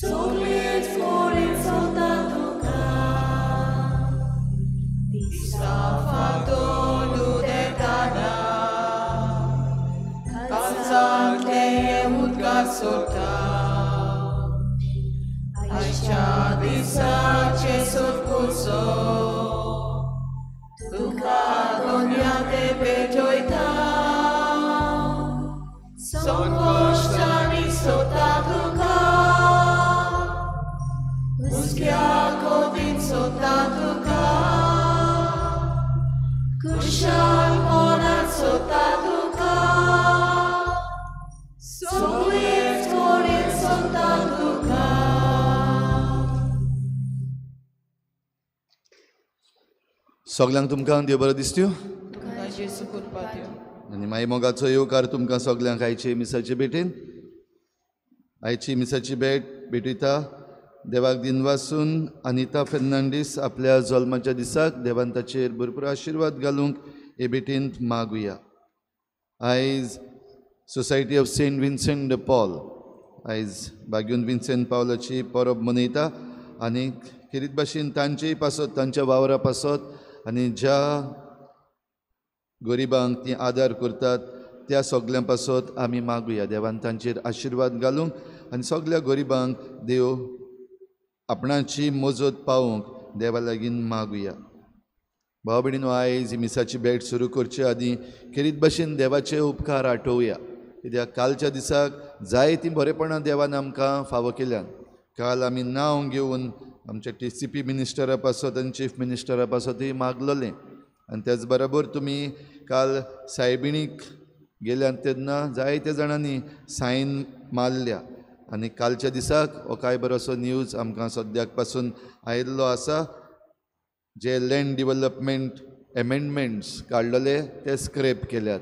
सगळेच कोरीन सोता तुका दिसा फांतोड उदेताना काळजांतलें उदका सोडटा आयच्या दिसाचें सोदपुसो तुका दोनया ते पेटयता संकश्टांनी सोदता तुका हुस्क्या कोतीन सोदता तुका खुशालपणान सोदता तुका सगळेच कडेन सोदता तुका. सगल्यांक तुमकां देव बरो दिसत्यो आनी माई मोगाचो येवकार तुमकां सगल्यांक आयचे मिसाचे भेटेन. आयची मिसाची भेट भेटयता देवाक दिनवासून अनिता फेर्नांडीस आपल्या जल्माच्या दिसाक देवान ताचेर भरपूर आशिर्वाद घालूंक हे भेटेंत मागुया. आयज society of Saint Vincent de Paul आयज बाग्यून विन्सेंट पावलाची परब मनयता आनी खेरीत भाशेन तांचेय पासत तांच्या वावरा पासत आनी ज्या गरिबांक ती आदार करतात त्या सगल्यां पासत आमी मागुया. देवान तांचेर आशिर्वाद घालूंक आनी सगल्या गरिबांक देव आपणाची मजत पावोवंक देवा लागीं मागुया. भाव भयणीनो, आयज ही मिसाची भेट सुरू करचे आदीं खेरीत भाशेन देवाचे उपकार आठोवया, कित्याक कालच्या दिसाक जायतीं बरेपणां देवान आमकां फावो केल्यान. काल आमी नांव घेवन आमच्या टी सी पी मिनिस्टरा पासत आनी चीफ मिनिस्टरा पासतूय मागलोलें आनी त्याच बरोबर तुमी काल सायबिणीक गेल्यान तेन्ना जायत्या जाणांनी सायन मारल्या आनी कालच्या दिसाक हो कांय बरोसो न्यूज आमकां सद्याक पासून आयिल्लो आसा. जे लँड डिवलपमेंट एमेंडमेंट्स काडलेले ते स्क्रॅप केल्यात.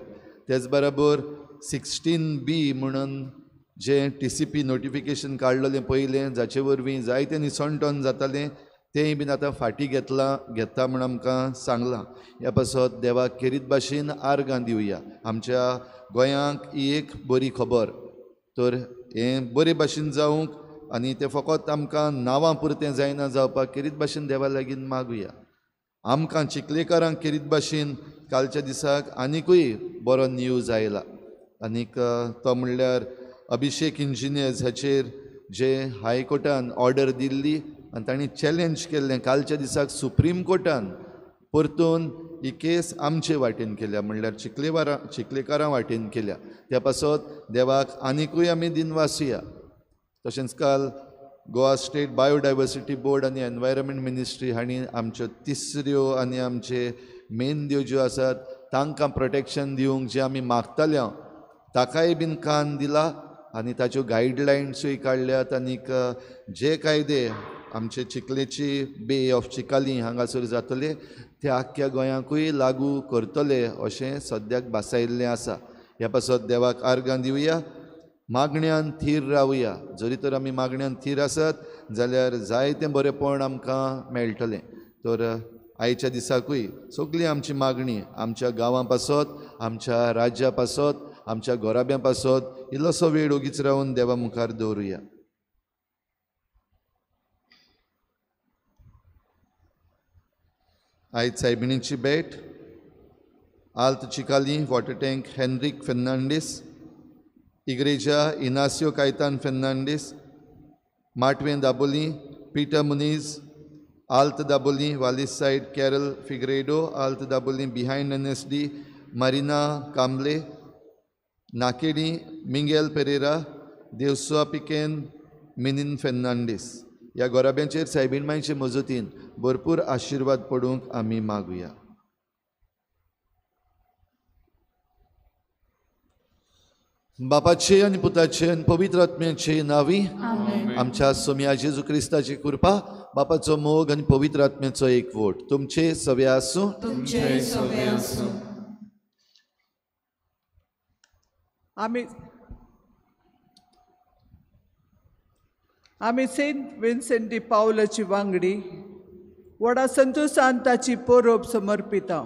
तेच बरोबर 16B म्हणून जें टी सी पी नोटिफिकेशन काडलेलें पयलें, जाचे वरवीं जायते निसणटण जातालें, तेंय बीन आतां फाटीं घेता म्हूण आमकां सांगलां. ह्या पासत देवाक खेरीत भाशेन आर्गां दिवया. आमच्या गोंयांक ही एक बरी खबर, तर हें बरे भाशेन जावंक आनी तें फकत आमकां नांवां पुरतें जायना जावपाक खेरीत भाशेन देवा लागीं मागुया. आमकां चिखलेकारांक खेरीत भाशेन कालच्या दिसाक आनिकूय बरो न्यूज आयला आनीक तो म्हणल्यार अभिषेक इंजिनियर्स हाचेर जे हायकोर्टान ऑर्डर दिल्ली आनी तांणी चॅलेंज केल्लें, कालच्या दिसाक सुप्रीम कोर्टान परतून ही केस आमचे वाटेन केल्या, म्हणल्यार चिखलेकारां वाटेन केल्या. त्या पासत देवाक आनिकूय आमी दिनवासुया. तशेंच काल गोवा स्टेट बायोडायवर्सिटी बोर्ड आनी एनवायरमेंट मिनिस्ट्री हांणी आमच्यो तिसऱ्यो आनी आमचे मेन ज्यो आसात तांकां प्रोटेक्शन दिवंक जें आमी मागताले ताकाय बीन कान दिला आनी ताच्यो गायडलायन्सूय काडल्यात. आनीक जे कायदे आमचे चिखलेची बे ऑफ चिकाली हांगासर जातले ते आख्ख्या गोंयांकूय लागू करतले अशें सद्याक भासायिल्लें आसा. ह्या पासत देवाक आर्गां दिवया, मागण्यान थीर रावया. जरी तर आमी मागण्यान थीर आसत जाल्यार जायतें बरेंपण आमकां मेळटलें. तर आयच्या दिसाकूय सगळी आमची मागणी आमच्या गांवां पासत, आमच्या राज्या पासत, आमच्या घराब्यां पासत इल्लोसो वेळ ओगीच रावन देवा मुखार दवरुया. आयज सायबिणीची भेट आल्त चिकाली वॉटर टँक हेनरीक फेर्नांडीस, इग्रेजा Inacio Caitan Fernandes, Matve Dabolim Peter Muniz, Alt Dabolim Walis side Carol Figueiredo, Alt Dabolim behind N S D Marina Kamble, Nakedi Mingel Pereira, Devsua पिकेन मिनीन फेर्नांडीस. ह्या गोराब्यांचेर सायबीण मांयचे मजतीन भरपूर आशिर्वाद पडूंक आमी मागुया. बापाचे आनी पुताचे आनी पवित्र आत्म्याचे नांवी आमच्या सोम्या जेजू क्रिस्ताची कृपा, बापाचो मोग आनी पवित्र आत्म्याचो एकवट तुमचे सवे आसूं. आमी सेंट विन्सेंट डी पावलाची वांगडी व्हडा संतोशान ताची परब समर्पिता.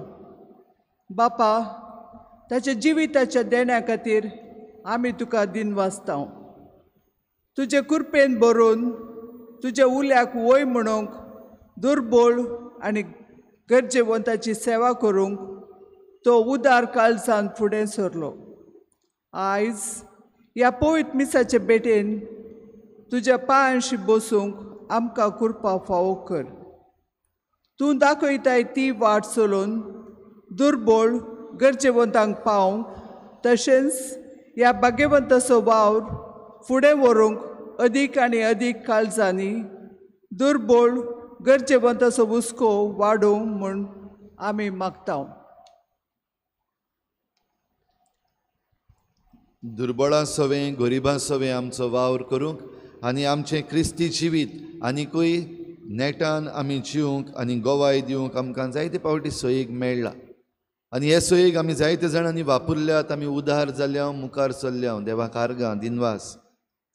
बापा, ताच्या जिविताच्या देण्या खातीर आमी तुका दिनवासता. तुजे कृपेन भरून तुज्या उल्याक वय म्हणूंक दुर्बळ आनी गरजेवंताची सेवा करूंक तो उदार काळजान फुडें सरलो. आयज ह्या पवित्र मिसाचे भेटेन तुज्या पांयांशी बसूंक आमकां कृपा फावो कर. तूं दाखयताय ती वाट चलोवन दुर्बळ गरजेवंतांक पावंक तशेंच ह्या भाग्यवंताचो वावर फुडें व्हरूंक अदीक आनी अदीक काळजांनी दुर्बळ गरजेवंताचो हुस्को वाडोवंक म्हूण आमी मागता. दुर्बळां सवें गरिबां सवें आमचो वावर करूंक आनी आमचें क्रिस्ती जिवीत आनिकूय नेटान आमी जिवंक आनी गवाय दिवंक आमकां जायते फावटी सोयीक मेळ्ळा आनी हे सोयीक आमी जायते जाणांनी वापरल्यात. आमी उदार जाल्या मुखार सरल्या देवाक आर्गां दिनवास.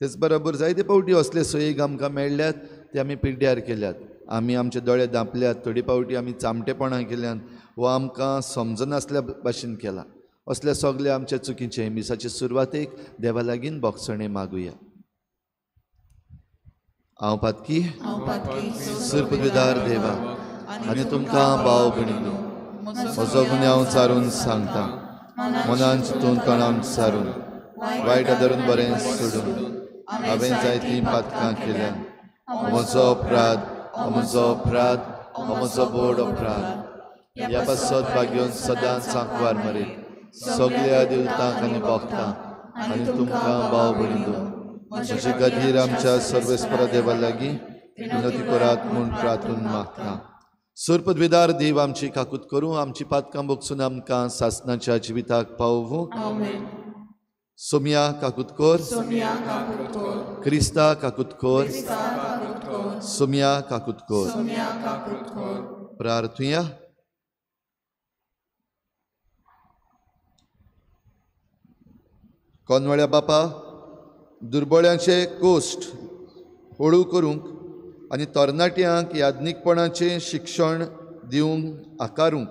तेच बरोबर जायते फावटी असले सोयीक आमकां मेळ्ळ्यात ते आमी पिड्ड्यार केल्यात. आमी आमचे दोळे धांपल्यात, थोडी फावटी आमी चामटेपणां केल्यात वा आमकां समजनासल्या भाशेन केलां. असल्या सगल्या आमच्या चुकीचें मिसाचे सुरवातेक देवा लागीं बोगसणें मागुया. हांव पातकी सुरपविदार देवा आनी तुमकां भाव भयणींनो म्हजो गुन्यांव सारून सांगता. मनान चिंतून तणान सारून वायट धरून बरें सोडून हांवें जायतीं पातकां केल्यात. म्हजो अपराध म्हजो अपराध म्हजो व्हड अपराध. ह्या पासत भाग्योन सदांच सांकवार मरेत सगल्या देवतांक आनी भक्तांक आनी तुमकां भाव भयणींनो म्हजे खातीर आमच्या सर्वेस्परा देवा लागीं विनती करात म्हूण प्रार्थून मागता. सुरपदविदार देव आमची काकूत करूं, आमची पातकां भोगसून आमकां सासनाच्या जिविताक पावोवं. सोमिया काकूत कर, क्रिस्ता काकूत कर, सोमिया काकूत कर. प्रार्थुया. कोनवळ्या बापा दुर्बळ्यांचे कोश्ट हळू करूंक आनी तरणाट्यांक याज्ञिकपणाचें शिक्षण दिवंक आकारूंक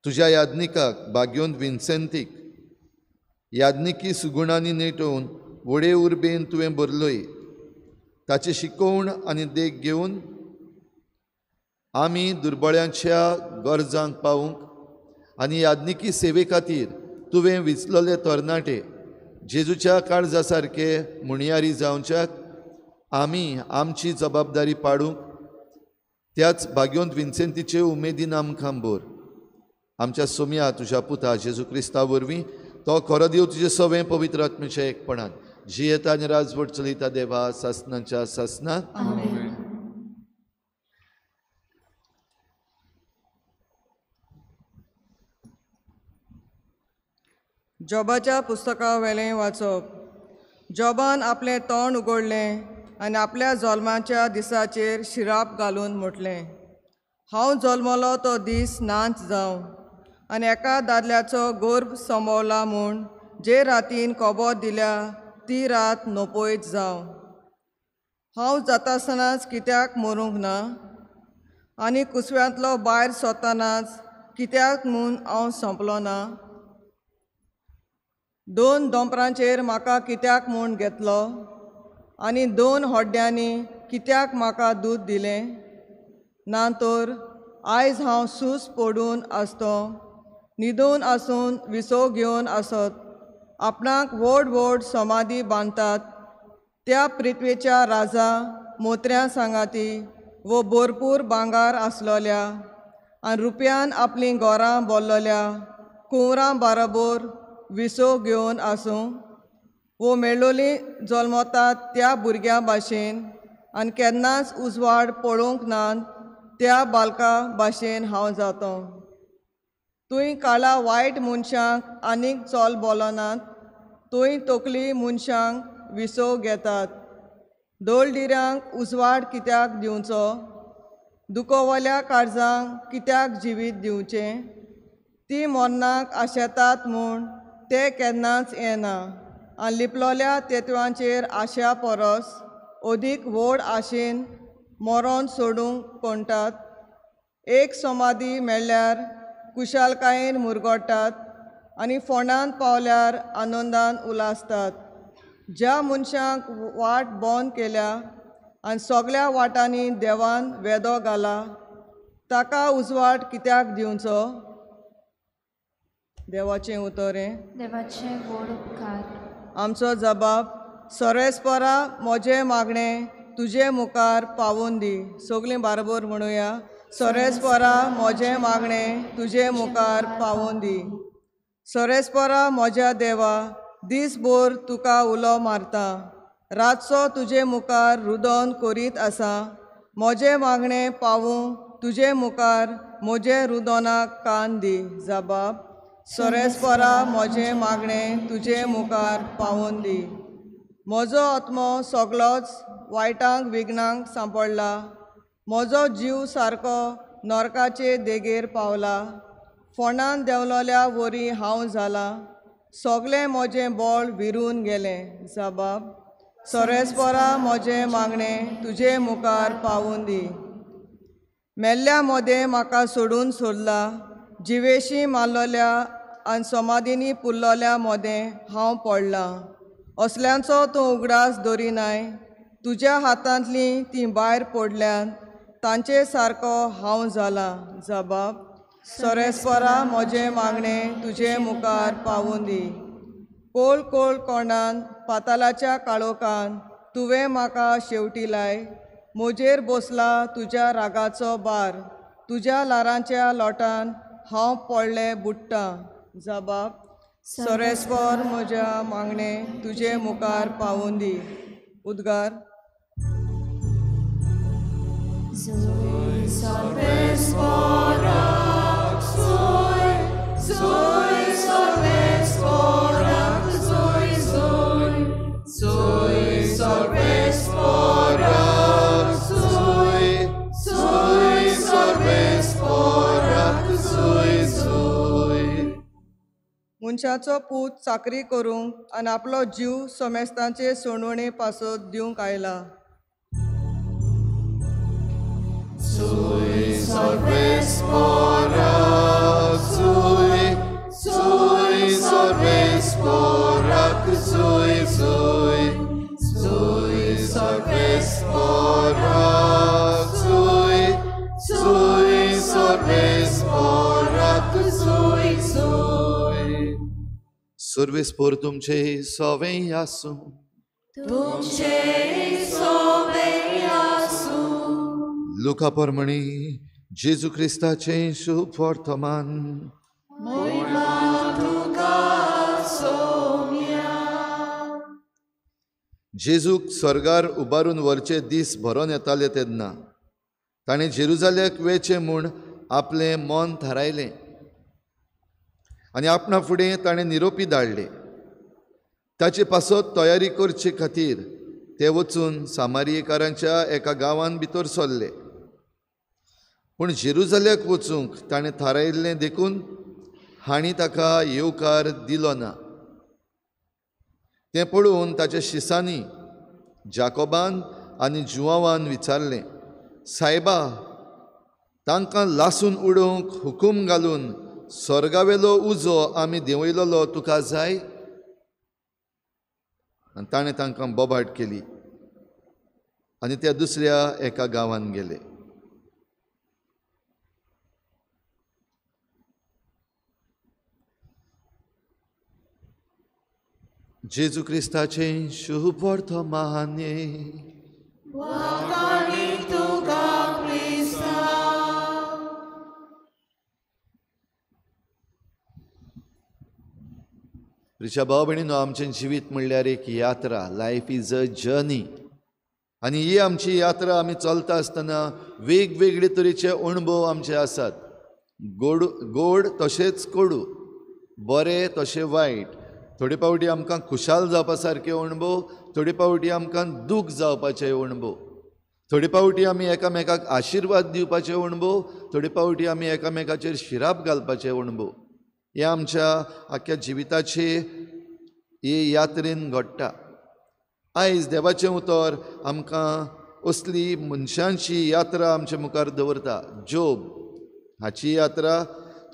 तुज्या याज्ञिकाक भाग्योन विन्सेंतीक याज्ञिकी सुगुणांनी नेटोवन व्हडे उर्बेन तुवें भरलोय. ताची शिकोवण आनी देख घेवन आमी दुर्बळ्यांच्या गरजांक पावूंक आनी याज्ञिकी सेवे खातीर तुवें विचलोले तरणाटे जेजूच्या काळजा सारके म्हणयारी जावच्याक आमी आमची जबाबदारी पाडूंक त्याच भाग्योंत विन्सेंतीचे उमेदीन आमकां भर. आमच्या सोम्या तुज्या पुता जेजू क्रिस्ता वरवीं तो खरो देव तुजे सवें पवित्र आत्म्याच्या एकपणान जियेता आनी राजवट चलयता देवा सासनाच्या सासनाक. जॉबाच्या पुस्तका वेलें वाचप. जॉबान आपलें तोंड उगडलें आनी आपल्या जल्माच्या दिसाचेर शिराप घालून म्हटलें, हांव जल्मलो तो दीस नाच जावं आनी एका दादल्याचो गर्भ संभवला म्हूण जे रातीन खबर दिल्या ती रात नपयत जावं. हांव जातासतनाच कित्याक मरूंक ना आनी कुसव्यांतलो भायर सरतनाच कित्याक म्हूण हांव सोंपलो ना? दोन दोंपरांचेर म्हाका कित्याक म्हूण घेतलो आनी दोन हड्ड्यांनी कित्याक म्हाका दूद दिलें? ना तर आयज हांव सूस पडून आसतो, न्हिदून आसून विसव घेवन आसत. आपणाक व्हड व्हड समाधी बांदतात त्या पृथ्वेच्या राजा मोत्र्यां सांगाती वो भरपूर भांगार आसलोल्या आनी रुपयान आपलीं घरां भरलोल्या कुंवरां बरोबर विसव घेवन आसूं वो मेळोली जल्मतात त्या भुरग्यां भाशेन आनी केन्नाच उजवाड पळोवंक ना त्या बालका भाशेन हांव जातो. तुंय काळा वायट मनशांक आनीक चल बोलनात, तुंय तकली मनशांक विसव घेतात. दळडिऱ्यांक उजवाड कित्याक दिवचो? दुखोवल्या काळजांक कित्याक जिवीत दिवचें? ती मरणाक आशेतात म्हूण ते केन्नाच येना आनी लिपलोल्या तेत्वांचेर आशा परस अदीक व्हड आशेन मरोन सोडूंक कोणटात. एक समाधी मेळ्ळ्यार कुशालकायेन मुरगोटात आनी फोंडांत पावल्यार आनंदान उलासतात. ज्या मनशांक वाट बंद केल्या आनी सगळ्या वाटांनी देवान वेदो घाला ताका उजवाड कित्याक दिवचो? देवाचें उतर हें. देवाचे व्हड उपकार. आमचो जबाब सोरेस्परा म्हजें मागणें तुजे मुखार पावोवन दी. सगळीं बारोबर म्हणुया. सोरेस्परा म्हजें मागणें तुजे मुखार पावोवन दी. सोरेस्परा म्हज्या देवा, दीसभर तुका उलो मारता, रातचो तुजे मुखार रुदन करीत आसा. म्हजें मागणें पावूं तुजे मुखार, म्हजें रुदनाक कान दी. जबाब सोरेस्परा म्हजें मागणें तुजे मुखार पावोवन दी. म्हजो आत्मो सगळोच वायटांक विघ्नांक सांपडला, म्हजो जीव सारको नरकाचे देगेर पावला. फोंडान देंवलोल्या वरी हांव जाला, सगळें म्हजें बळ विरून गेलें. जबाब सोरेस्परा म्हजें मागणें तुजे मुखार पावोवन दी. मेल्ल्या मदें म्हाका सोडून सोडला, जिवेशी मारलोल्या आनी समाधीनी पुरलोल्या मदें हांव पडलां. असल्यांचो तूं उगडास दरिनाय, तुज्या हातांतलीं तीं भायर पडल्यान तांचे सारको हांव जालां. जबाब सोरेस्परा म्हजें मागणें तुजे मुखार पावोवन दी. कोळ कोळ कोंडान पातालाच्या काळोखान तुवें म्हाका शेवटिलाय, म्हजेर बसला तुज्या रागाचो बार, तुज्या ल्हारांच्या लोटान हांव पडलें बुडटां. जबाब सोरेस्पर म्हज्या मागणें तुजे मुखार पावोवन दी. उद्गार. मनशाचो पूत चाकरी करूंक आनी आपलो जीव समेस्तांचे सोडवणे पासत दिवंक आयला. सर्वेस्पर तुमचे सवें आसूं. तुमचे सवें आसूं. लुका प्रमाणे जेजू क्रिस्ताचें शुभ वर्तमान. महिमा तुका सोम्या. जेजूक स्वर्गार उबारून व्हरचे दीस भरोन येताले तेन्ना ताणें जेरुजाल्याक वेचें म्हूण आपलें मन थारायलें आनी आपणा फुडें ताणें निरोपी धाडले. ताचे पासत तयारी करचे खातीर ते वचून सामारियेकारांच्या एका गांवांत भितर सरले. पूण जेरुजाल्याक वचूंक ताणें थारायिल्लें देखून हांणी ताका येवकार दिलो ना. तें पळोवन ताच्या शिसांनी जाकोबान आनी जुआवान विचारलें, सायबा, तांकां लासून उडोवंक हुकूम घालून स्वर्गावेलो उजो आमी देंवयलोलो तुका जाय? आनी ताणें तांकां बोबाट केली आनी त्या दुसऱ्या एका गांवांत गेले. जेजू क्रिस्ताचें शुभ वर्तमान. प्रिच्या भाव भयणीनो, आमचें जिवीत म्हणल्यार एक यात्रा. Life is a journey. आनी ही आमची यात्रा आमी चलता आसतना वेगवेगळे तरेचे अणभव आमचे आसात. गोड गोड तशेंच कोडू, बरें तशें वायट. थोडे फावटी आमकां खुशाल जावपा सारके अणभव, थोडे फावटी आमकां दूख जावपाचे अणभव, थोडे फावटी आमी एकामेकाक आशिर्वाद दिवपाचे अणभव, थोडे फावटी आमी एकामेकाचेर शिराप घालपाचे अणभव. हे आमच्या आख्ख्या जिविताचे हे यात्रेन घडटा. आयज देवाचें उतर आमकां असली मनशांची यात्रा आमचे मुखार दवरता. जोब हाची यात्रा,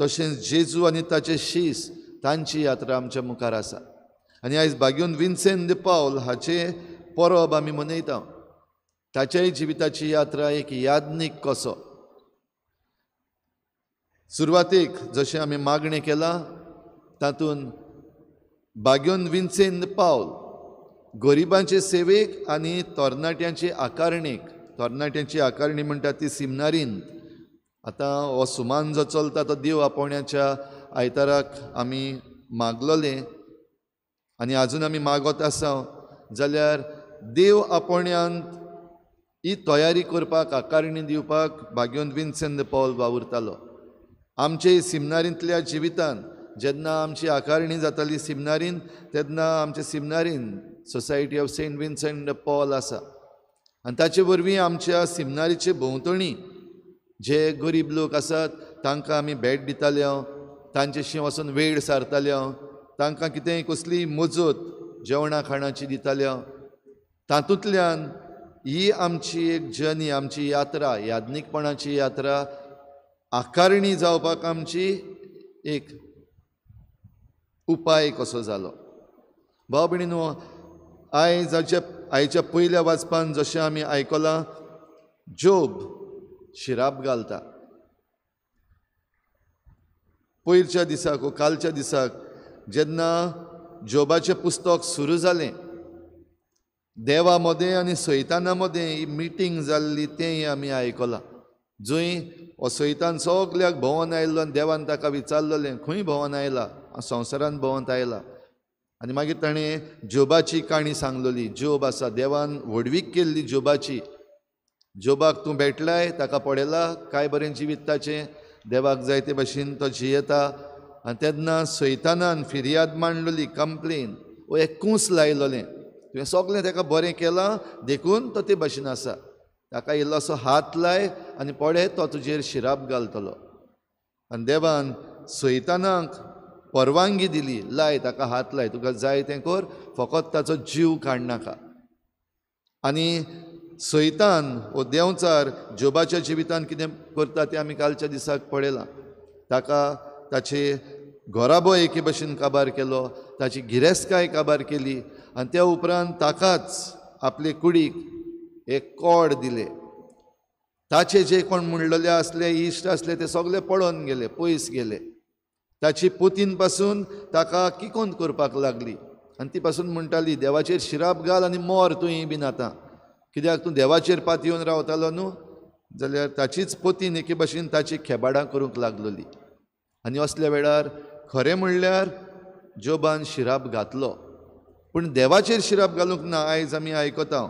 तशेंच जेजू आनी ताचे शीस तांची यात्रा आमच्या मुखार आसा. आनी आयज भाग्योन विन्सेंत दे पावल हाचे परब आमी मनयता. ताच्याय जिविताची यात्रा एक यादनीक कसो. सुरवातेक जशें आमी मागणें केलां तातूंत भाग्योन विन्सेंत पावल गरिबांचे सेवेक आनी तरणाट्यांचे आकारणेक, तरणाट्यांची आकारणी म्हणटा ती सिमनारीन. आतां हो सुमान जो चलता तो देव आपोवण्याच्या आयताराक आमी मागलोले आनी आजून आमी मागत आसा. जाल्यार देव आपोवण्यांत ही तयारी करपाक, आकारणी दिवपाक भाग्योन विन्सेंत पावल वावुरतालो. आमचे सिमनारींतल्या जिवितान जेन्ना आमची आकारणी जाताली सिमनारीन, तेन्ना आमचे सिमनारीन society of Saint Vincent de Paul आसा आनी ताचे वरवीं आमच्या सिमनारीचे भोंवतणी जे गरीब लोक आसात तांकां आमी भेट दिताले, तांच्याशी वचून वेळ सारताले, तांकां कितेंय कसलीय मजत जेवणा खाणाची दिताले. तातूंतल्यान ही आमची एक जर्नी, आमची यात्रा, यादनीकपणाची यात्रा आकारणी जावपाक आमची एक उपाय कसो जालो. भाव भयणीनो, आयज आयच्या पयल्या वाचपान जशें आमी आयकलां, जोब शिराप घालता. पयरच्या दिसाक वो कालच्या दिसाक जेन्ना जोबाचें पुस्तक सुरू जालें, देवा मदें आनी सैताना मदें ही मिटींग जाल्ली तेंय आमी आयकलां. जंय हो सैतान सगल्याक भोंवन आयिल्लो आनी देवान ताका विचारलेलें, खंय भोंवन आयला? संवसारान भोंवत आयला. आनी मागीर ताणें जोबाची काणी सांगलोली. जोब आसा, देवान व्हडवीक केल्ली जोबाची. जोबाक तूं भेटलाय, ताका पळयला काय बरें जिवीत ताचें, देवाक जाय ते भशेन तो जियेता. आनी तेन्ना सैतानान फिर्याद मांडलोली, कंप्लेन, वो एक कूस लायलोलें, तुवें सगळें ताका बरें केलां देखून तो ते भशेन आसा, ताका इल्लोसो हात लाय आनी पळय तो तुजेर शिराप घालतलो. आनी देवान सैतानाक परवानगी दिली, लाय ताका हात लाय, तुका जाय तें कर, फकत ताचो जीव काडनाका. आनी सैतान वो देंवचार जोबाच्या जिवितान कितें करता तें आमी कालच्या दिसाक पळयलां. ताका ताचे घराबो एके भशेन काबार केलो, ताची गिरेस्तकाय काबार केली आनी त्या उपरांत ताकाच आपले कुडीक एक कोड दिले. ताचे जे कोण म्हणलेले आसले, इश्ट आसले, ते सगळे पळोवन गेले, पयस गेले. ताची पोतीन पासून ताका किकोंत करपाक लागली आनी ती पासून म्हणटाली, देवाचेर शिराप घाल आनी मर तूं बीन आतां, कित्याक तूं देवाचेर पातयेवन रावतालो न्हू. जाल्यार ताचीच पोतीन एके भशेन ताची खेबाडां करूंक लागलोली. आनी असल्या वेळार खरें म्हणल्यार जोबान शिराप घातलो, पूण देवाचेर शिराप घालूंक ना. आयज आमी आयकता,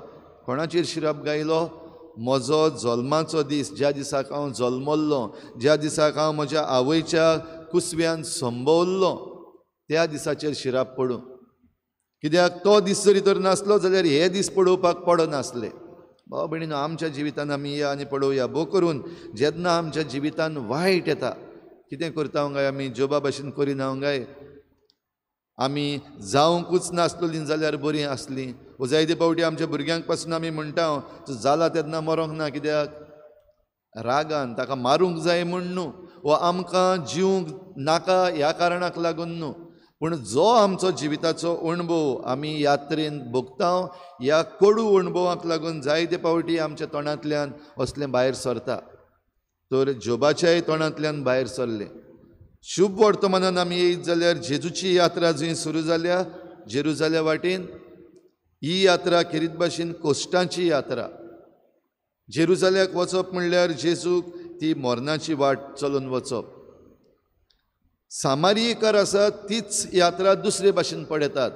कोणाचेर शिराप घायलो? म्हजो जल्माचो दीस, ज्या दिसाक हांव जल्मल्लो, ज्या दिसाक हांव म्हज्या आवयच्या कुसव्यान संभवल्लो, त्या दिसाचेर शिराप पडूं. कित्याक तो दीस जरी तर नासलो जाल्यार हे दीस पळोवपाक पडनासले. भाव भयणीनो, आमच्या जिवितान आमी या आनी पळोवया. भो करून जेन्ना आमच्या जिवितान वायट येता, कितें करता काय आमी? जोबा भशेन करिना काय? आमी जावंकूच नासलोलीं जाल्यार बरीं आसलीं. वो जायते फावटी आमच्या भुरग्यांक पासून आमी म्हणटा, तूं जाला तेन्ना मरोंक ना, कित्याक रागान ताका मारूंक जाय म्हूण न्हू, वो आमकां जिवंक नाका ह्या कारणाक लागून न्हू, पूण जो आमचो जिविताचो अणभव आमी यात्रेन भोगता, ह्या कडू अणभवाक लागून जायते फावटी आमच्या तोंडांतल्यान असलें भायर सरता. तर जोबाच्याय तोंडांतल्यान भायर सरलें. शुभ वर्तमानान आमी येयत जाल्यार जेजूची यात्रा जंय सुरू जाल्या, जेरुजाल्या वाटेन, ही यात्रा खेरीत भाशेन कश्टांची यात्रा. जेरुजाल्याक वचप म्हणल्यार जेजूक ती मरणाची वाट चलून वचप. सामारियेकार आसा तीच यात्रा दुसरे भाशेन पळयतात,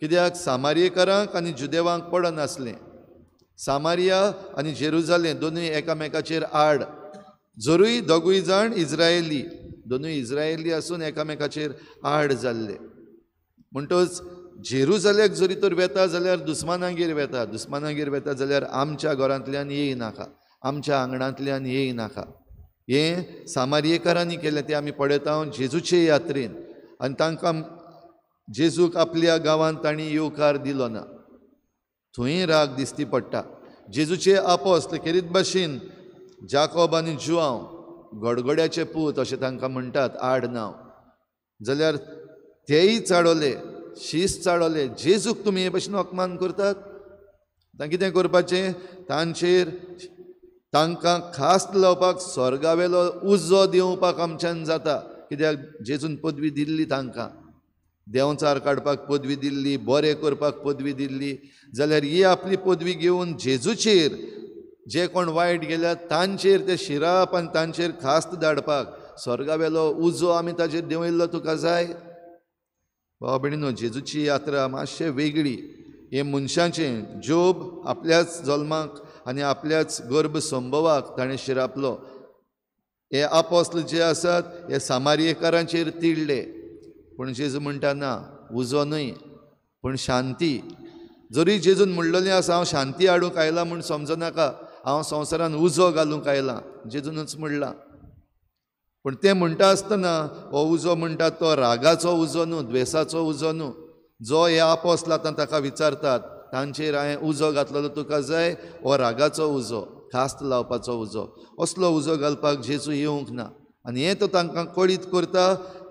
कित्याक सामारियेकारांक आनी जुदेवांक पडनासलें. सामारिया आनी जेरुजालें दोनूय एकामेकाचेर आड, जरूय दोगूय जाण इज्रायली, दोनूय इज्रायली आसून एकामेकाचेर आड जाल्ले. म्हणटच जेरुजाल्याक जरी तर वेता जाल्यार दुस्मानागेर वेता, दुस्मानागेर वेता जाल्यार आमच्या घरांतल्यान येयनाका, आमच्या आंगणांतल्यान येयनाका. हें सामारियेकारांनी केलें तें आमी पळयता जेजूचे यात्रेन. आनी तांकां जेजूक आपल्या गांवांत तांणी येवकार दिलो ना, थंय राग दिसती पडटा. जेजूचे आपोस्त खेरीत भाशेन जाकोब आनी जुआंव, गडगड्याचे पूत अशें तांकां म्हणटात, आड नांव, जाल्यार तेय चाडवले. शीस चाळवले. जेजूक तुमी हे भशेन अपमान करतात. आतां कितें करपाचें? तांचेर तांकां खास्त लावपाक स्वर्गावेलो उजो दिवपाक आमच्यान जाता. कित्याक जेजून पदवी दिल्ली तांकां, देंवचार काडपाक पदवी दिल्ली, बरें करपाक पदवी दिल्ली. जाल्यार ही आपली पदवी घेवन जेजूचेर जे कोण वायट गेल्यात तांचेर ते शिराप आनी तांचेर खास्त धाडपाक स्वर्गावेलो उजो आमी ताचेर देंवयल्लो तुका जाय. भाव भयणीनो, जेजूची यात्रा मातशें वेगळी. हे मनशाचें जोब आपल्याच जल्माक आनी आपल्याच गर्भ संभवाक ताणें शिरापलो. हे आपोस्ल जे आसात हे सामारियेकारांचेर तिडले. पूण जेजू म्हणटा ना, उजो न्हय पूण शांती. जरी जेजून म्हणलेलें आसा हांव शांती हाडूंक आयलां म्हूण समजनाका, हांव संवसारान उजो घालूंक आयलां, जेजूनच म्हणलां. पूण तें म्हणटा आसतना हो उजो म्हणटा तो रागाचो उजो न्हू, द्वेसाचो उजो न्हू. जो हे आपोस्ल आतां ताका विचारतात तांचेर हांवें उजो घातलेलो तुका जाय, हो रागाचो उजो, खास्त लावपाचो उजो. असलो उजो घालपाक जेजू येवंक ना. आनी हें तो तांकां कळीत करता.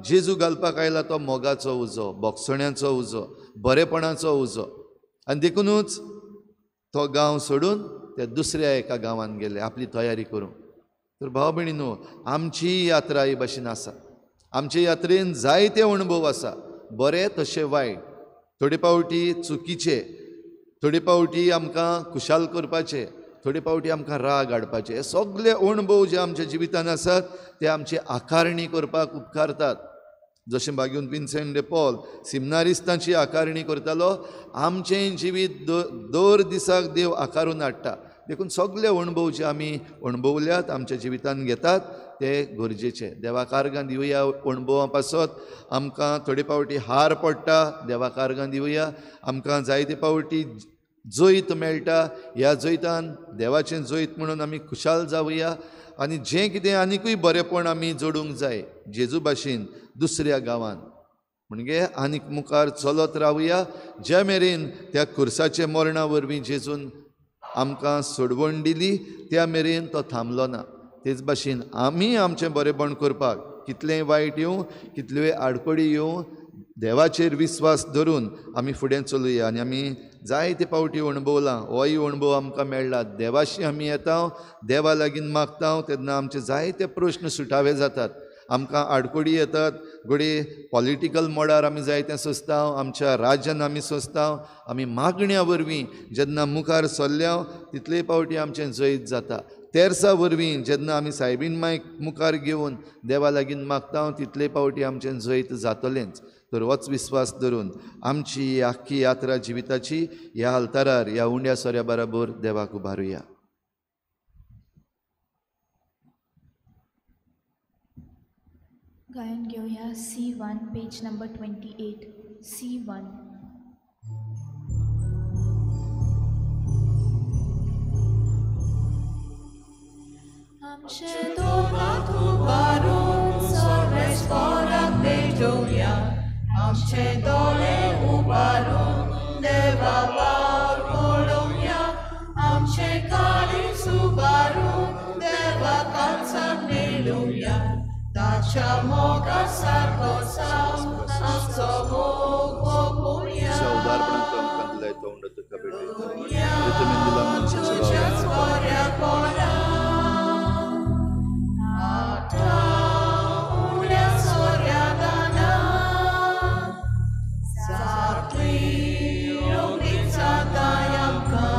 जेजू घालपाक आयला तो मोगाचो उजो, बोगसण्याचो उजो, बरेपणाचो उजो. आनी देखुनूच तो गांव सोडून ते दुसऱ्या एका गांवान गेले आपली तयारी करूंक. तर भाव भयणीनो, आमची यात्रा ही भशेन आसा. आमचे यात्रेन जायते अणभव आसा, बरे तशे वायट, थोडे फावटी चुकीचे, थोडे फावटी आमकां खुशाल करपाचे, थोडे फावटी आमकां राग हाडपाचे. हे सगळे अणभव जे आमच्या जिवितान आसात ते आमची आकारणी करपाक उपकारतात. जशें बागेवन विन्सेंट दे पॉल सिमनारिस्तांची आकारणी करतालो, आमचें जिवीत दर दिसाक देव आकारून हाडटा. देखून सगळे अणभव जे आमी अणभवल्यात आमच्या जिवितान घेतात ते गरजेचे. देवाक आर्गां दिवया अणभवां पासत. आमकां थोडे फावटी हार पडटा, देवाक आर्गां दिवया. आमकां जायते फावटी जैत मेळटा, ह्या जैतान देवाचें जैत म्हणून आमी खुशाल जावया. आनी जें कितें आनिकूय बरेंपण आमी जोडूंक जाय जेजू भाशेन दुसऱ्या गांवान, म्हणजे आनीक मुखार चलत रावया ज्या मेरेन त्या खुर्साच्या मरणा वरवीं जेजून आमकां सोडवण दिली त्या मेरेन तो थांबलो ना. तेच भाशेन आमी आमचें बरेंपण करपाक कितलेंय वायट येवं, कितल्योय आडखळी येवं, देवाचेर विस्वास धरून आमी फुडें चलुया. आनी आमी जायते फावटी अणभवलां, होय अणभव आमकां मेळ्ळा. देवाशी आमी येता, देवा लागीं मागता तेन्ना आमचे जायते प्रश्न सुटावे जातात. आमकां आडखळी येतात, घडये पॉलिटिकल मोडार आमी जायतें सोंसता, आमच्या राज्यान आमी सोंसता. आमी मागण्या वरवीं जेन्ना मुखार सरल्या तितले फावटी आमचें जैत जाता. तेर्सा वरवीं जेन्ना आमी सायबीन मायक मुखार घेवन देवा लागीं मागता तितले फावटी आमचें जैत जातलेंच. तर होच विस्वास धरून आमची आख्खी यात्रा जिविताची ह्या आल्तारार ह्या उंड्या सोऱ्या बराबर देवाक उबारुया. गायन घेवया C1 page number 28. C1. आमचे दोनाक उबारून सर्वेस्पराक भेटोवया, आमचे दोळे उबारून देवा वावर पळोवया, आमचे काळीज उबारून देवा काळजान मेळोवया. ताच्या मोगा सारको जावन आमचो मोग मोगुया. तुज्याच बऱ्या कोणाक आतां उण्या सोऱ्या दानाक जातली रोगीच जाताय आमकां.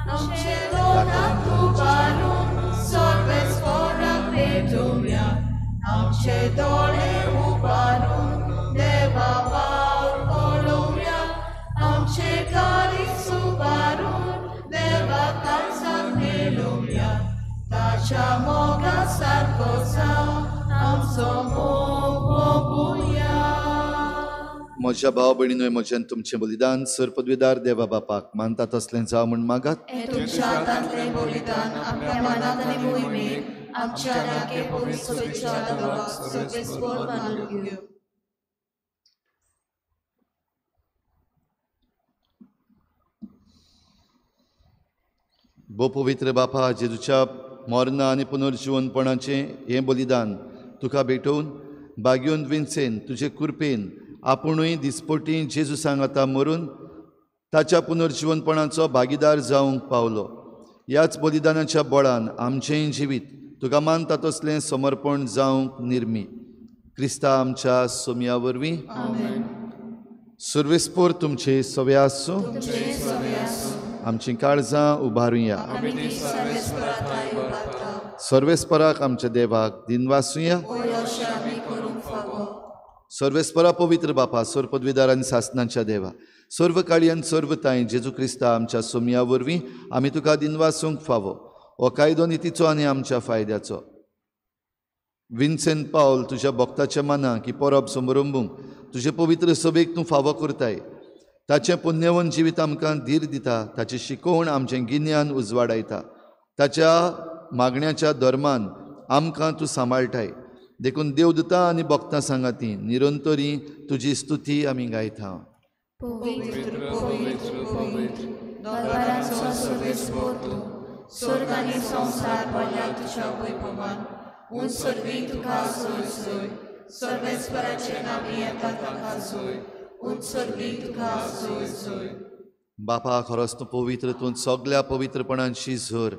आमचे दोनाक उबारून सर्वेस्पराक भेटोवया, आमचे दोळे उबारून देवा वावर पळोवया, आमचे काळीज उबारून देवा काळजाक मेळोवया. ताच्या मोगा सारको जावन आमचो मोग मोगुया. म्हज्या भाव भयणीनो, म्हज्यान तुमचें बलिदान सर पदवीदार देवा बापाक मानता तसलें जावं म्हूण मागात. तुमच्या हातांतलें बलिदान आपल्या मनांत आनी मोहिमेक आमच्या नाके पवित्र देवाक सर्वेस्पर मानून घेवं. भो पवित्र बापा, जेजूच्या मरणां आनी पुनर्जिवनपणाचें हें बलिदान तुका भेटोवन बाग्योन विन्सेन तुजे कृपेन आपुणूय दिसपटी जेजू सांगाता मरून ताच्या पुनर्जिवनपणाचो भागीदार जावंक पावलो. ह्याच बलिदानाच्या बळान आमचेंय जिवीत तुका मानता तसलें समर्पण जावंक निर्मी. क्रिस्ता आमच्या सोमया वरवीं. सर्वेस्पोर तुमचे सवे आसूं. आमचीं काळजां उबारुया. सर्वेस्पराक आमच्या देवाक दिनवासुया. सर्वेस्परा पवित्र बापा, सर्व पदवीदार आनी सासनाच्या देवा, सर्व काळी आनी सर्व तांय जेजू क्रिस्ता आमच्या सोमया वरवीं आमी तुका दिनवासूंक फावो. हो कायदो नितीचो आनी आमच्या फायद्याचो. विन्सेंट पावल तुज्या भक्ताच्या मनाक ही परब समरंबूंक तुजे पवित्र सभेक तूं फावो करताय. ताचें पुण्यवन जिवीत आमकां धीर दिता, ताची शिकोवण आमचें गिन्यान उजवाडायता, ताच्या मागण्याच्या धर्मान आमकां तूं सांबाळटाय. देखून देवदूतां आनी भक्तां सांगाती निरंतरी तुजी स्तुती आमी गायता. पवित्र पवित्र पवित्र दरबारांचो सर्वेस्पोर तूं, स्वर्ग आनी संवसार भरल्या तुज्या वैभवान. उंच सर्वी तुका सोय सोय, सर्वेस्पराचे नांवी येता ताका सोय, उंच सर्वी तुका सोय सोय. बापा, खरोच तूं पवित्र, तूं सगल्या पवित्रपणांशी झर.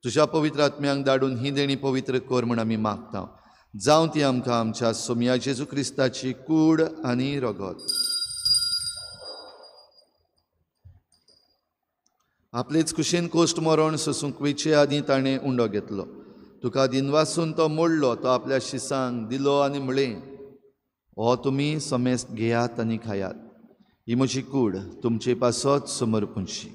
तुज्या पवित्र आत्म्यांक धाडून ही देणी पवित्र कर म्हूण आमी मागता. जावं ती आमकां आमच्या सोमया जेजू क्रिस्ताची कूड आनी रगत. आपलेच कुशीन कोश्ट मरण सोसूंक वयचे आदीं ताणें उंडो घेतलो. तुका दिनवासून तो मोडलो, तो आपल्या शिसांक दिलो आनी म्हळें, हो तुमी समेस्त घेयात आनी खायात, ही म्हजी कूड तुमचे पासत समर्पूंची.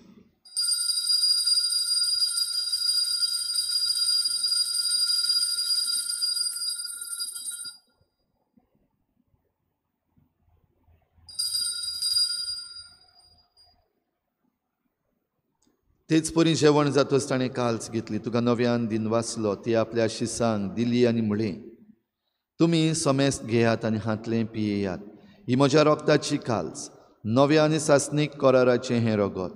तेच परी जेवण जातच ताणें काल्स घेतली, तुका नव्यान दिनवासलो, ती आपल्या शिसांक दिली आनी म्हळें, तुमी समेस्त घेयात आनी हांतलें पियेयात, ही म्हज्या रोगताची काल्स, नव्या आनी सासणीक कराराचें हें रगत.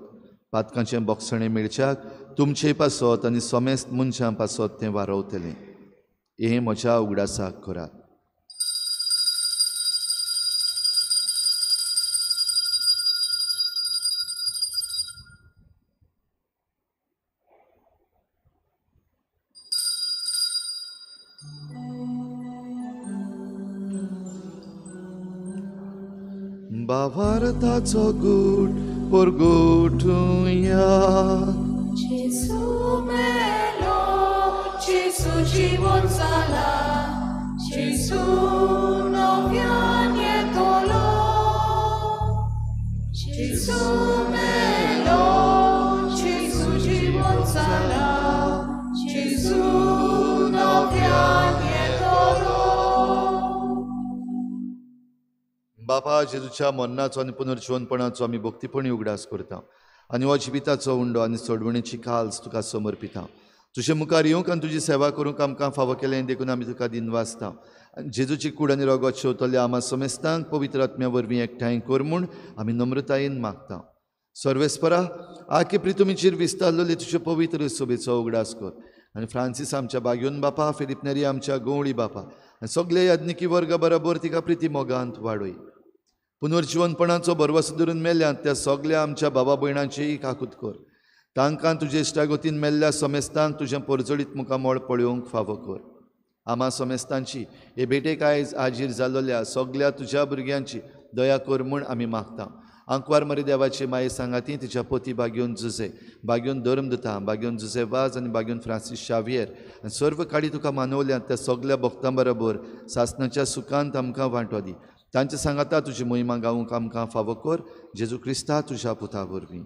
पातकांचें बोगसणें मेळच्याक तुमचे पासत आनी समेस्त मनशां पासत तें वारवतलें. हें म्हज्या उगडासाक करात. भावार्थाचो गूट परगोटुया. जेजू मेलो, जेजू जिवन जाला, जेजू नव्यान येतलो. जेजू मेलो, जेजू जिवन जाला, जेजू नव्यान येतलो. बापा, जेजूच्या मरणाचो आनी पुनर्जिवनपणाचो आमी भक्तीपणी उगडास करता आनी हो जिविताचो उंडो आनी सोडवणेची काल्स तुका समर्पिता. तुजे मुखार येवंक आनी तुजी सेवा करूंक आमकां फावो केलें देखून आमी तुका दिनवासता. आनी जेजूची कूड आनी रगत शेवतल्या आमा समेस्तांक पवित्र आत्म्या वरवीं एकठांय कर म्हूण आमी नम्रतायेन मागता. सर्वेस्परा, आखे प्रितुमीचेर विस्तारलेले तुजे पवित्र सभेचो उगडास कर आनी फ्रांसीस आमच्या बाग्योन बापा, फिलिप नेरी आमच्या गवळी बापा आनी सगळे याज्ञिकी वर्गा बरोबर तिका प्रिती मोगांत वाडय. पुनर्जिवनपणाचो भरवसो धरून मेल्यांत त्या सगल्या आमच्या बाबा भयणांचीय काकूत कर. तांकां तुजे इश्टागतीन मेल्ल्या समेस्तांक तुजें परजळीत मुखामळ पळोवंक फावो कर. आमा समेस्तांची हे भेटेक आयज हाजीर जाल्ल्या सगल्या तुज्या भुरग्यांची दया कर म्हूण आमी मागता. आंकवार मरे देवाची माये सांगाती तिच्या पोती बाग्योन जुजे, बाग्योन धर्मदूता, बाग्योन जुजे वाज आनी बाग्योन फ्रांसीस शावियर आनी सर्व काळी तुका मानवल्यात त्या सगल्या भक्तां बरोबर सासणाच्या सुखांत आमकां वांटो दी. तांचे सांगाता तुजी मोहिमा गावंक आमकां फावो कर. जेजू क्रिस्ता तुज्या पुता वरवीं.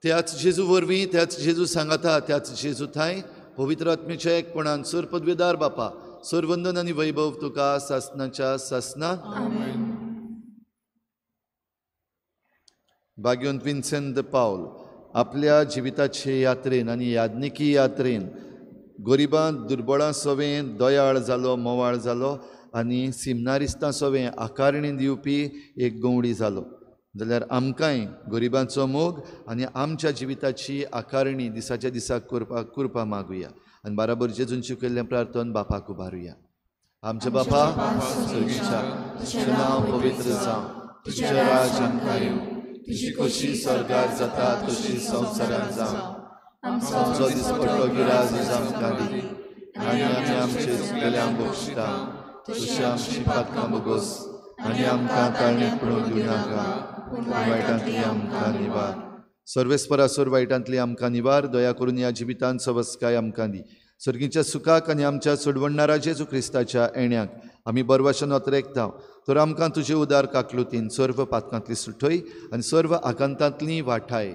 त्याच जेजू वरवीं, त्याच जेजू सांगाता, त्याच जेजू थांय पवित्र आत्म्याच्या एकपणान सर पदवेदार बापा, सरवंदन आनी वैभव तुका सासनाच्या सासना. भाग्यवंत विन्सेंट the पावल आपल्या जिविताचे यात्रेन आनी याज्ञिकी यात्रेन गरिबां दुर्बळां सवें दयाळ जालो, मोवाळ जालो आनी सिमनारिस्तां सवें आकारणी दिवपी एक गवडी जालो. जाल्यार आमकांय गरिबांचो मोग आनी आमच्या जिविताची आकारणी दिसाच्या दिसाक करपाक कृपा मागुया आनी बाराबर जेजून शिकयल्लें प्रार्थन बापाक उबारुया. आमच्या बापा सर्गीच्या, तुजें नांव पवित्र जावं, तुजें राज आमकां येवं, तुजी खोशी स्वर्गार जाता तशी संवसारांत जावं. आमचो दिसपट्टो गिराज आमकां दी आनी आमी आमचे चुकलेल्यांक बक्षिता तशी आमची पातकां बोगोस आनी आमकां ताळणेक पडूंक दिवं नाका, पूण वायटांतली आमकां निवार. सर्वेस्परा सोर वायटांतली आमकां निवार, दया करून ह्या जिवितांत सवस्काय आमकां दी. सर्गीच्या सुखाक आनी आमच्या सोडवणणारा जेजू क्रिस्ताच्या येण्याक आमी बरवाशन अत्रेकता, तर आमकां तुजे उदार काकलुतीन सर्व पातकांतली सुटय आनी सर्व आकांतांतली वाठाय.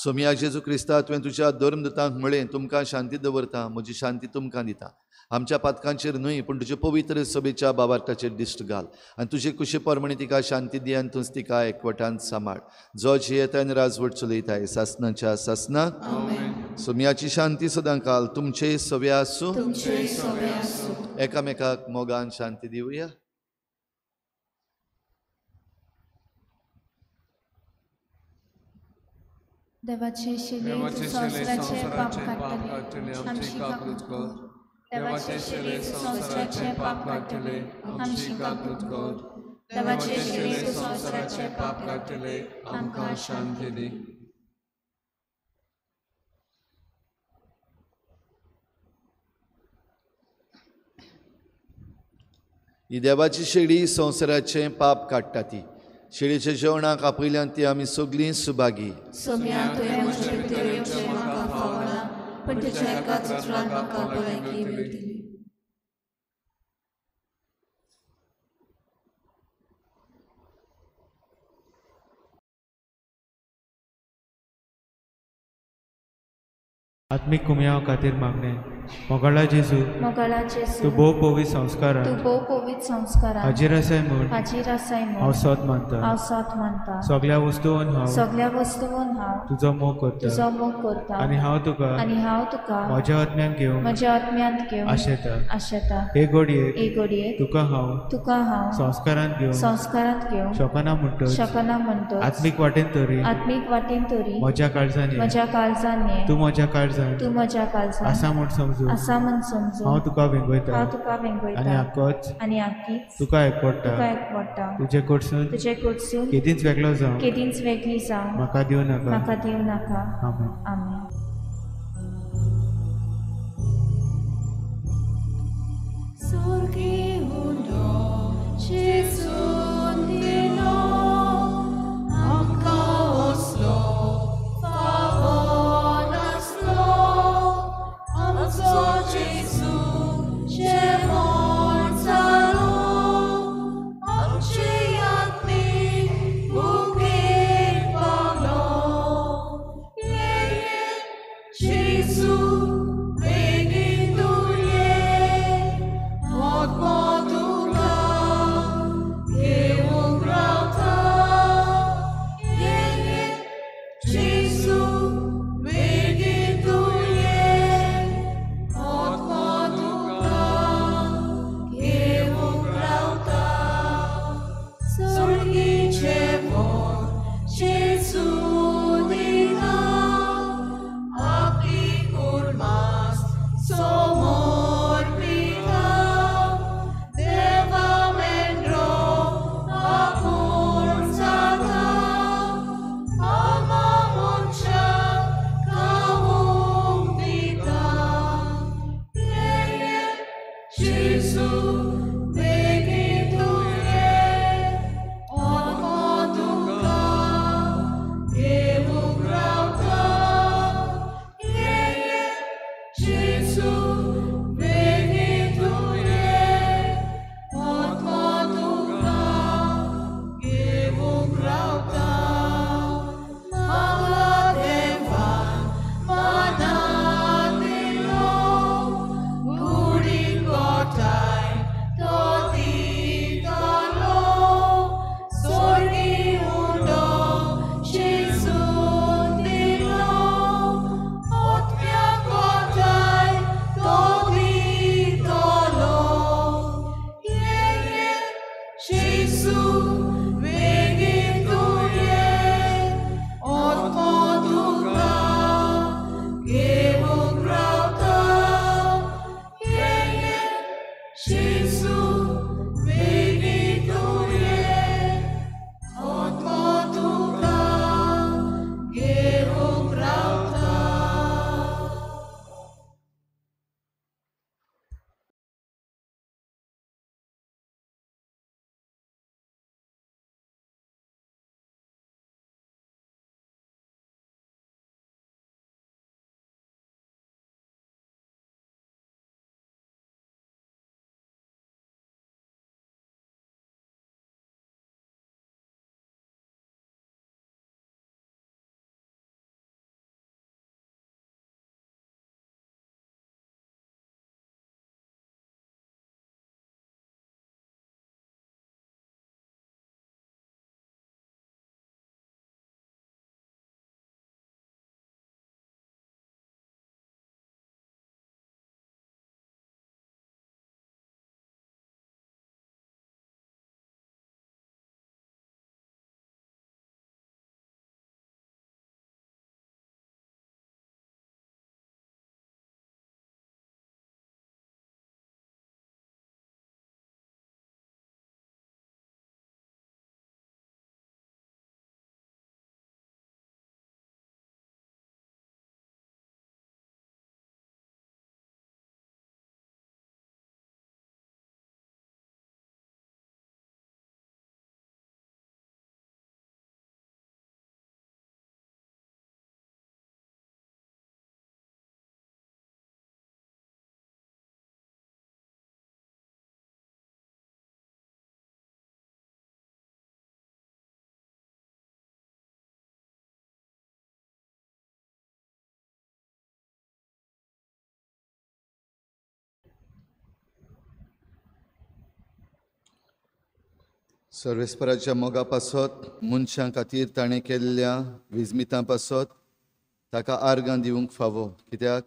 सोमया जेजू क्रिस्ता, तुवें तुज्या धर्मदूतांक म्हळें, तुमकां शांती दवरता, म्हजी शांती तुमकां दिता. आमच्या पातकांचेर न्हय पूण तुजे पवित्र सभेच्या बाबार्थाचेर दिश्ट घाल आनी तुजे कुशे प्रमाणे तिका शांती दी आनी तूंच तिका एकवटान सांबाळ, जो जियेता आनी राजवट चलयताय सासनाच्या सासनाक. सोमयाची शांती सदां काल तुमचे सव्या आसूं. एकामेकाक मोगान शांती दिवया. देवाचे शिले संवसाराचे पाप काडटले आमची काकूत कर. देवाचे शिले संवसाराचे पाप काडटले आमची काकूत कर. देवाचे शिले संवसाराचे पाप काडटले आमकां शांती दी. ही देवाची शेळी संवसाराचें पाप काडटा ती शेळीच्या जेवणाक आपयल्यान ती आमी सगळीं सुभागी. सोम्या, तुवें म्हजे भितर येवचें म्हाका फावना, पूण तुज्या एकाच उतरान म्हाका भलायकी मेळटली. आत्मीक कुमयाव खातीर मागणें. मोगाळा जेजू, मोगाळा जेजू, तूं भोव पवित्र संस्कारान, तूं भोव पवित्र संस्कारान हाजीर आसाय म्हूण, हाजीर आसाय म्हूण हांव सोद मानता, हांव सोद मानता. सगळ्या वस्तून हांव, सगळ्या वस्तून हांव तुजो मोग करता, तुजो मोग करता आनी हांव तुका, आनी हांव तुका म्हज्या आत्म्यान घेवन, म्हज्या आत्म्यांत घेवन आशेता, आशेता. हे घडयेक, हे घडयेक तुका हांव, तुका हांव संस्कारांत घेवन, संस्कारांत घेवन शकना म्हणटच, शकना म्हणटच आत्मीक वाटेन तरी, आत्मीक वाटेन तरी म्हज्या काळजान, म्हज्या काळजान तूं म्हज्या काळजान, तूं म्हज्या काळजान आसा म्हूण समजून, आसा म्हूण समजून हांव तुका वेंगयता, हांव तुका वेंगयता आनी आकोच, आनी आकीच तुका एकवडटा, तुका एकवडटा. तुजे कडसून, तुजे कडसून केदींच वेगळो जावं, केदींच वेगळी जावं म्हाका दिवं नाका, म्हाका दिवं नाका. आमेन. आमेन. स्वर्गी उंडो जेजून दिलो आमकां असलो फावो नासलो, आमचो जेजू जेवण जालो, आमचे आत्मीक भुकेक पावलो. ये ये जेजू बेगीन तूं ये, आत्मो तुका घेवंक रावता. ये ये जेजू बेगीन तूं ये, आत्मो तुका घेवंक रावता. स्वर्गी जेवण जेजू दिला, आपली करून सर्वेस्पराच्या मोगा पासत मनशां खातीर ताणें केल्ल्या विजमितां पासत ताका आर्गां दिवंक फावो, कित्याक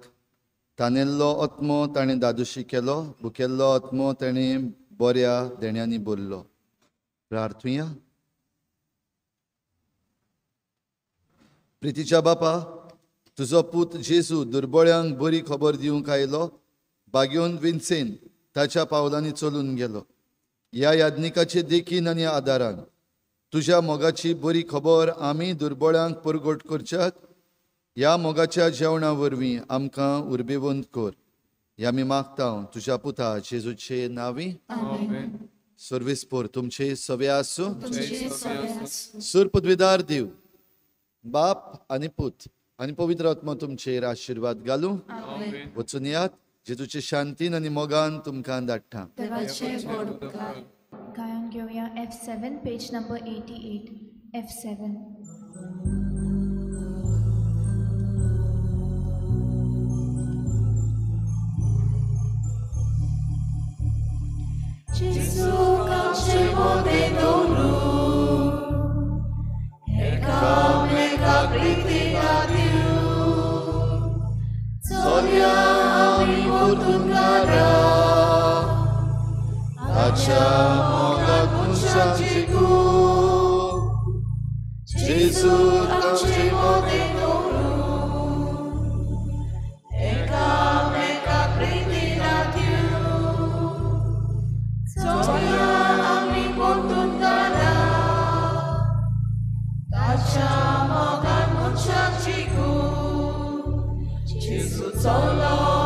तानेल्लो आत्मो ताणें दादोशी केलो, भुकेल्लो आत्मो ताणें बऱ्या देण्यांनी भरलो. प्रार्थुया. प्रितीच्या बापा, तुजो पूत जेजू दुर्बळ्यांक बरी खबर दिवंक आयलो, बागेवन विन्सेन ताच्या पावलांनी चलून गेलो. ह्या याज्ञिकाचे देखीन आनी आदारान तुज्या मोगाची बरी खबर आमी दुर्बळ्यांक परगट करच्याक ह्या मोगाच्या जेवणा वरवीं आमकां उर्बेवंत कर. ह्या आमी मागता तुज्या पुता जेजूचे नांवी. सर्वेस्पोर तुमचे सवे आसूं. सूर पदवीदार देव बाप आनी पूत आनी पवित्र आत्मा तुमचेर आशिर्वाद घालूं. वचून यात, जेजूचे शांतीन आनी मोगान तुमकां धाडटा. गायन घेवया F7 page number 88. F7. Gesù calce mode doru Eka priti adiu Solia ami portungara Acha moga kunsanjiku Gesù calce mode doru Eka meka priti adiu Solia ami portungara Tacha moga kunsanjiku Gesù solo